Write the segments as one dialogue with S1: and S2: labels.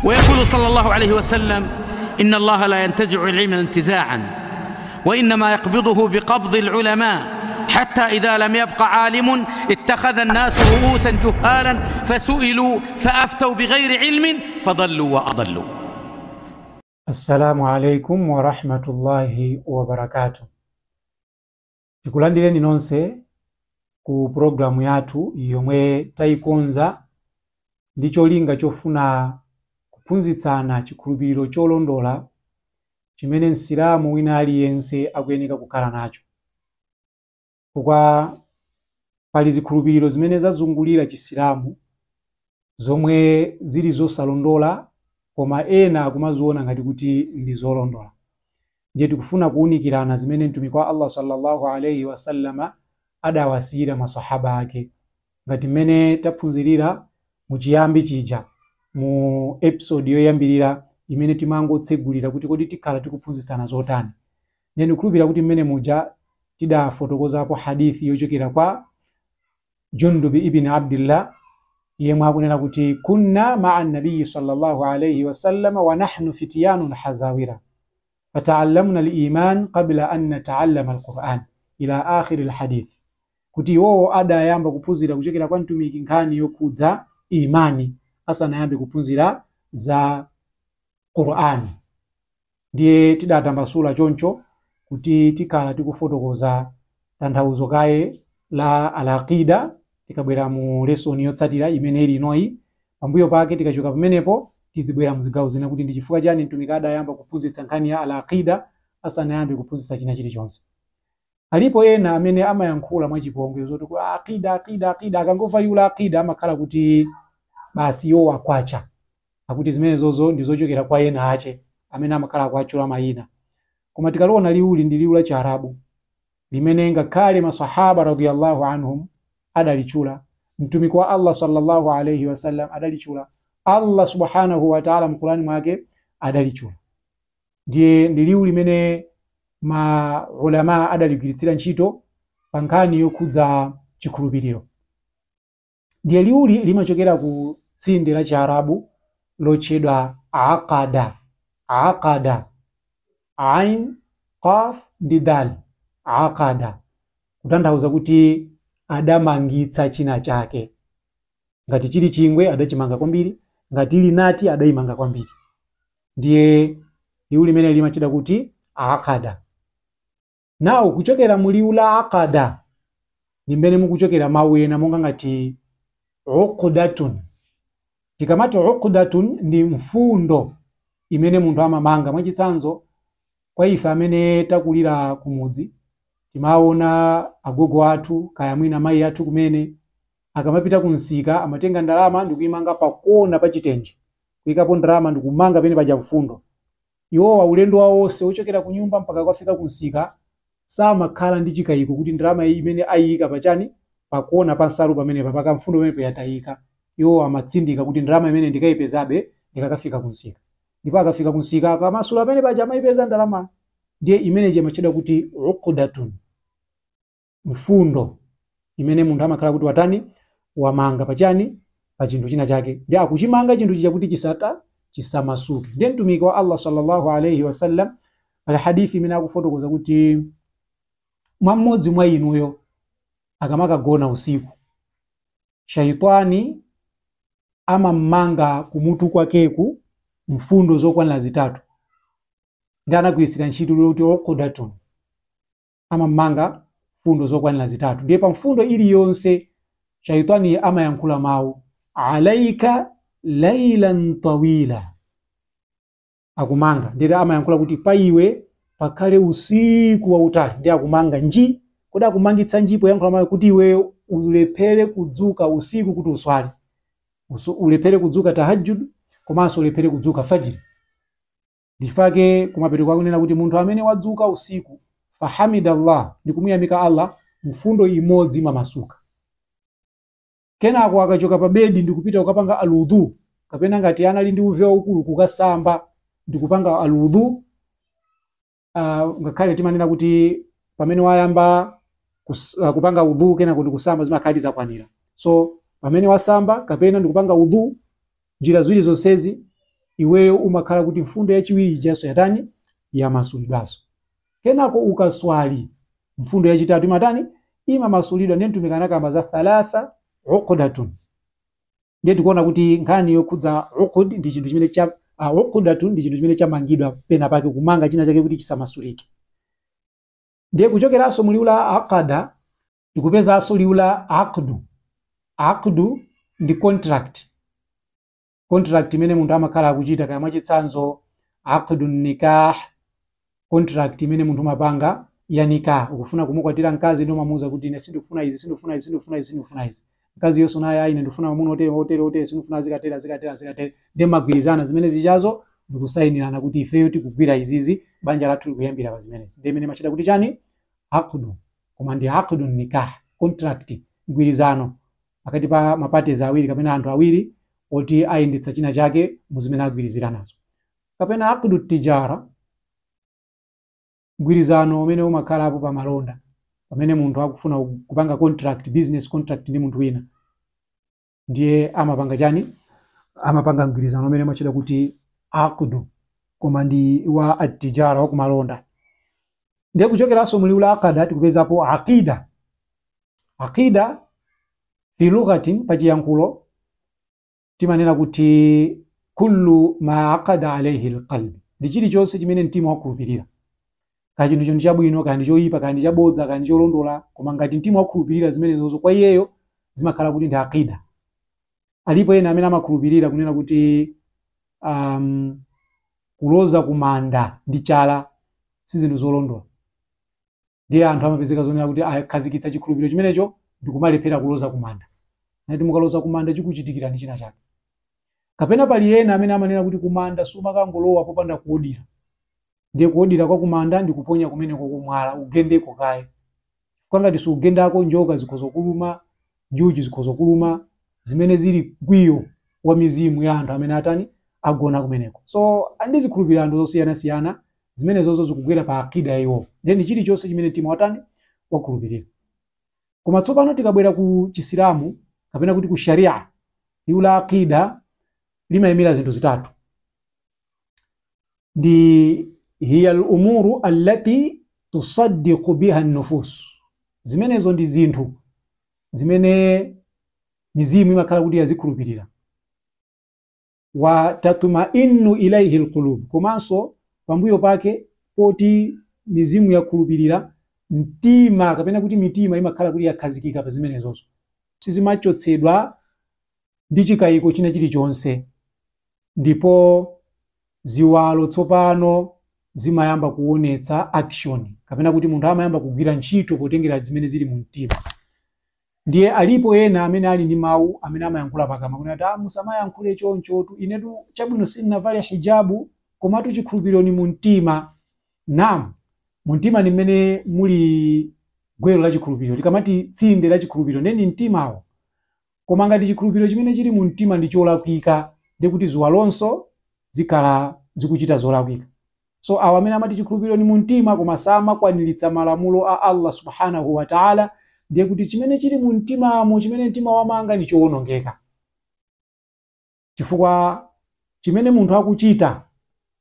S1: ويقول صلى الله عليه وسلم إن الله لا ينتزع العلم انتزاعا، وإنما يقبضه بقبض العلماء، حتى إذا لم يبق عالم اتخذ الناس رؤوسا جهالا فسئلوا فأفتوا بغير علم فضلوا وأضلوا.
S2: السلام عليكم ورحمة الله وبركاته. Tikulandireni nonse ku programu yathu yomwe tayikonza ndi cholinga chofuna kuphunzitsana chikhulupiriro cholondola chimene Msilamu wina aliyense akuyeneka kukhala nacho. Chifukwa pali zikhulupiriro zimene zazungulira Chisilamu zomwe zili zosalondola, koma ena akumaziona ngati kuti ndi zolondola. Ndiye tikufuna kuwunikirana zimene Mtumiki wa Allah sallallahu alayhi wasallama adawasiyira masahaba ake, ngati mmene taphunzirira muchiyambi chija mu episode yoyambirira imene timangotsegulira kuti kodi tikhala tikuphunzitsana zotani. Ndiye ndikukhulupirira kuti mmene muja tidafotokozapo hadithi yochokera kwa Jundub ibn Abdillah yemwe akunena kuti kunna ma'a nabiyyi sallallahu alayhi wasallam wa nahnu fityanun hazawira fata'allamna al-iman qabla an nata'allama al-Qur'an ila akhir al-hadith, kuti iwowo adayamba kuphunzira kuchokera kwa Mtumiki nkhani yokhudza imani asanayambe kuphunzira za Qur'ani. Ndiye tidatambasula choncho kuti tikhala tikufotokoza tanthauzo kaye la al-aqida tikabwera mu lesson yotsatira imene ili inoyi. Pambuyo pake tikachoka pamenepo tizibwera muzigawo zina kuti ndi chifukwa chani Mtumiki adayamba kuphunzitsa nkhani ya al-aqida asanayambe kuphunzitsa china chilichonse. Alipo ena amene amayankhula mwachipongwe zoti aqida aqida aqida, akangomva liwu la aqida amakhala kuti basi iwo akwacha, akuti zimene zozo ndi zochokera kwa ena ache amene amakhala akuatchula mayina. Koma tikaliona liwuli ndi liwu la Chiarabu limene ngakhale masahaba radiyallahu anhum adalichula, Mtumiki wa Allah sallallahu alayhi wasallam adalichula, Allah subhanahu wa ta'ala mu Qur'ani mwake adalichula. Ndiye ndi liwu limene ma ulama adaligwiritsira ntchito pa nkhani yokhudza chikhulupiriro. Ndiye liwuli limachokera ku tsinde la Chiarabu lotchedwa aqada. Aqada, ain, qaf ndi dal, aqada, kutanthauza kuti adamangitsa china chake. Ngati chili chingwe adachimanga kwambiri, ngati ili nati adayimanga kwambiri. Ndiye liwu limene limachedwa kuti aqada. Nawo kuchokera mu liwu la aqada ndi mmene mukuchokera mawu ena monga ngati uqdatun. Tikamati uqdatun ndi mfundo imene munthu amamanga. Mwachitsanzo, kwa ife amene takulira kumudzi timaona agogo athu kaya mwina mayi athu kumene akamapita kunsika amatenga ndalama ndikuyimanga pakona pa chitenje, kuyikapo ndalama ndikumanga pene paja mfundo. Iwowa ulendo wawo wonse wochokera ku nyumba mpaka kukafika kunsika samakhala ndi chikayiko kuti ndalama iyi imene ayiyika pachani pakona pa nsalu pamenepa pakamfundo pamenepo yatayika. Iwo amatsindika kuti ndalama imene ndikayipezabe ndikakafika kunsika, ndipo akafika kunsika akamasula pamene paja amayipeza ndalama. Ndiye imene imatchedwa kuti uqdatun, mfundo imene munthu amakhala kuti watani wamanga pachani pa chinthu china chake, ndi akuchimanga chinthu chija kuti chisata chisamasuke. Ndiye Mtumiki wa Allah sallallahu alayhi wasallam pali hadithi imene akufotokoza kuti mwa mmodzi mwa inuyo akamakagona usiku, shaitani amammanga kumutu kwakeku mfundo zokwanira zitatu. Ndi anagwiritsira ntchito loti uqdatun, amammanga mfundo zokwanira zitatu. Ndiye pa mfundo iliyonse shaitani amayankhula mawu alaika lailan tawila, akumanga. Ndiye amayankhula kuti pa iwe pakhale usiku wautali. Ndiye akumanga nji, kodi akumangitsa nji poyankhula mawu kuti iwe ulephere kudzuka usiku kuti uswali, ulephere kudzuka tahajjud, komanso ulephere kudzuka fajiri. Ndifake kumapeto kwakunena kuti munthu amene wadzuka usiku fahamidallah, ndikumuyamika Allah, mfundo imodzi imamasuka. Kenako akachoka pa bedi ndikupita kukapanga aludhu, kapena ngati anali ndi uve waukulu kukasamba ndikupanga aludhu. Ngakhale timanena kuti pamene wayamba kupanga udhu kenako ndikusamba zimakhala zakwanira. So pamene wasamba kapena ndikupanga udhu, njira ziwiri zonsezi Iweyo umakhala kuti mfundo yachiwiri ijanso yatani? Yamasulidwanso. Kenako ukaswali, mfundo yachitatu imatani? Imamasulidwa. Ndiye Mtumiki anakamba za thalatha uqdatun. Ndiye tikuona kuti nkhani yokhudza uqud ndi chinthu chimene cha uqdatun ndi chinthu chimene chamangidwa pena pake, kumanga china chake kuti chisamasulike. Ndiye kuchokeranso mu liwu la aqada tikupezanso liwu la aqdu. Aqdu ndi contract, contract imene munthu amakhala akuchita. Kaya mwachitsanzo aqdu nikah, contract imene munthu umapanga ya nikah, ukufuna kumukwatira mkazi, ndiye umamuwuza kuti ine sindikufuna izi, sindikufuna izi, sindikufuna izi, sindikufuna izi. Mkazi yonso naye, ayi, ine ndikufuna mwamuna otere, otere, otere, sindikufuna zikatere, zikatere, zikatere. Ndiye magwirizana zimene zichazo ndikusayinirana kuti ifeyo tikugwira izizi, banja lathu likuyambira pa zimenezi. Ndiye imene machita kuti chani? Aqdu. Koma ndi aqdu nikah, contract, mgwirizano pakati pa ma parties awiri kapena anthu awiri oti ayendetsa china chake muzimene agwirizira nazo. Kapena aqdu tijara, mgwirizano umene umakhalapo pa malonda, pamene munthu akufuna kupanga contract, business contract ndi munthu wina, ndiye amapanga chani? Amapanga mgwirizano umene amachita kuti aqdu, koma ndi wa atijara, wa kumalonda. Ndiye kuchokeranso muliwu la aqada tikupezapo aqida. Aqida fi lughatin, pachiyankhulo timanena kuti kullu ma aqada alayhi alqalb, ndi chilichonse chimene mtima wakhulupirira, kaya chinthu ndi chabwino, kaya ndi choyipa, kaya ndi chabodza, kaya ndi cholondola, koma ngati mtima wakhulupirira zimenezozo, kwa iyeyo zimakhala kuti ndi aqida. Alipo ena amene amakhulupirira kunena kuti kuloza kumanda ndi chala si zinthu zolondola. Ndiye anthu amapezeka zonena kuti akhazikitsa chikhulupiriro chimenecho ndikumalephera kuloza kumanda, nati mukaloza kumanda chikuchitikirani china chake. Kapena pali ena amene amanena kuti kumanda sumakangolowa popanda kuodira. Ndiye kuodira kwa kumanda ndi kuponya kumeneko kumwala, ugendeko kaye, kwangati sugendako njoka zikhoza kuluma, njuchi zikhoza kuluma, zimene zili mkwiyo wa mizimu ya anthu amene atani? Agona kumeneko. So andi zikhulupiriro anthu zosiyanasiyana, zimene zozo zikugwera pa akida iwo. Ndiye chilichonse chimene mtima watani? Wakhulupirira. Koma tsopano tikabwera ku Chisilamu kapena kuti ku Sharia, liwu la akida limayimira zinthu zitatu. Ndi hiya al-umuru allati tusaddiqu biha an-nufus, zimenezo ndi zinthu zimene mizimu imakhala kuti yazikhulupirira, wa tatma'innu ilayhi al-qulub, komanso pambuyo pake poti mizimu yakhulupirira, mtima kapena kuti mitima imakhala kuti yakhazikika pa zimenezozo, sizimachotsedwa ndi chikayiko china chilichonse, ndipo ziwalo tsopano zimayamba kuonetsa action kapena kuti munthu amayamba kugwira ntchito potengera zimene zili mu mtima. Ndiye alipo ena amene ali ndi mawu amene amayankhula pakamwa kuti ah, musamayankhule chonchotu, inetu chabwino sindinavale hijabu, komatu chikhulupiriro ni mu mtima. Naam, mu mtima ni mmene muli gwero la chikhulupiriro. Tikamati tsinde la chikhulupiriro, ndiye ni mtimawo. Koma ngati chikhulupiriro chimene chili mu mtima ndi cholakwika, ndiye kuti ziwalonso zikhala zikuchita zolakwika. So awa amene amati chikhulupiriro ni mu mtima koma samakwaniritsa malamulo a Allah subhanahu wa ta'ala, ndiye kuti chimene chili mu mtimamo, chimene mtima wamanga, ndi chowonongeka, chifukwa chimene munthu akuchita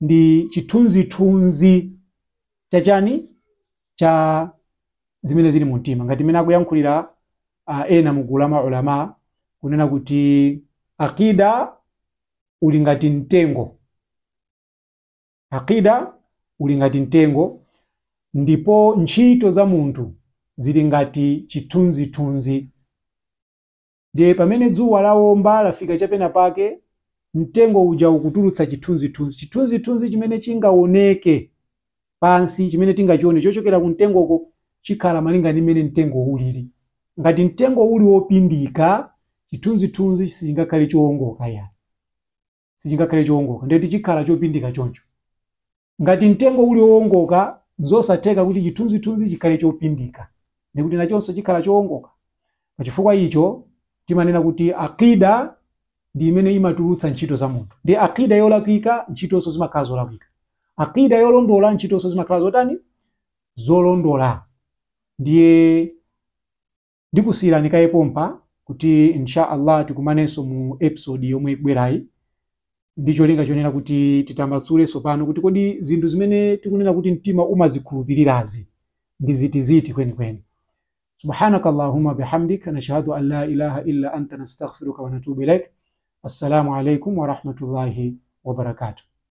S2: ndi chithunzithunzi chachani? Cha zimene zili mu mtima. Ngati imene akuyankhulira ena mugulu la maulama kunena kuti akida uli ngati mtengo, akida uli ngati mtengo, ndipo ntchito za munthu zili ngati chithunzithunzi. Ndiye pamene dzuwa lawomba, lafika chapena pake, mtengo uja ukutulutsa chithunzithunzi, chithunzithunzi chimene chingaoneke pansi, chimene tingachione chochokera ku mtengoko, chikhala malinga ndi mmene mtengo ulili. Ngati mtengo uli wopindika, chithunzithunzi sichingakhale chowongoka, ya, sichingakhale chowongoka, ndiye chikhala chopindika choncho. Ngati mtengo uli wowongoka, nzosatheka kuti chithunzithunzi chikhale chopindika, ndikuti nachonso chikhala chowongoka. Pachifukwa icho timanena kuti akida ndi imene imatulutsa ntchito za munthu. Ndi akida yolakwika, ntchitonso zimakhala zolakwika. Akida yolondola, ntchitonso zimakhala zotani? Zolondola. Ndiye ndikusiyirani kaye pompa kuti insha Allah tikumanenso mu episode yomwe ikubwerayi. Ndi cholinga chonena kuti titambasule tsopano kuti kodi zinthu zimene tikunena kuti mtima umazikhulupirirazi ndi zitiziti kwenikweni. Subhanaka allahumma bihamdik, nashhadu an la ilaha illa anta, nastaghfiruka wa natubu ilaik. Assalamu alaikum wa rahmatullahi wa barakatuh.